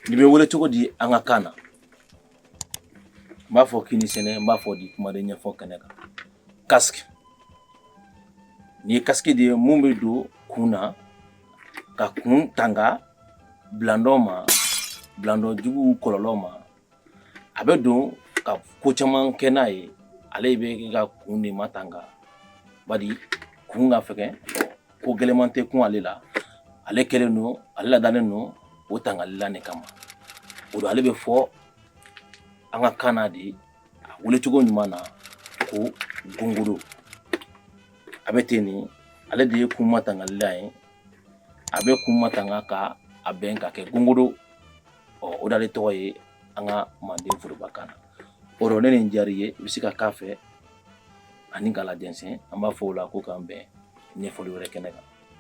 Nin bɛ wele cogo di an ka kan na? N b'a fɔ k'i ni sɛnɛ, n b'a fɔ di kumaden ɲɛfɔ kɛnɛ kan. Casque, nin ye casque de ye mun bɛ don kun na ka kun tanga bilandɔ ma, bilandɔ juguw kɔlɔlɔ ma. A bɛ don ka ko caman kɛ n'a ye. Ale bɛ ka kun de matanga, bari kun ka fɛgɛn, ko gɛlɛman tɛ kun ale la. Ale kɛlen don, ale ladalen don o tangali la de kama. O don ale bɛ fɔ an ka kan na de, a welecogo ɲuman na, ko gongoro. A bɛ ten nin, ale de ye kun matangalila ye. A bɛ kun matanga ka a bɛn ka kɛ gongoro. Ɔ, o de ale tɔgɔ ye an ka manden foroba kan na. O rɔ, ne nin diyara i ye, i bɛ se ka k'a fɛ ani k'a lajɛnsɛn. An b'a fɔ o la ko k'an bɛn ɲɛfɔli wɛrɛ kɛnɛ kan.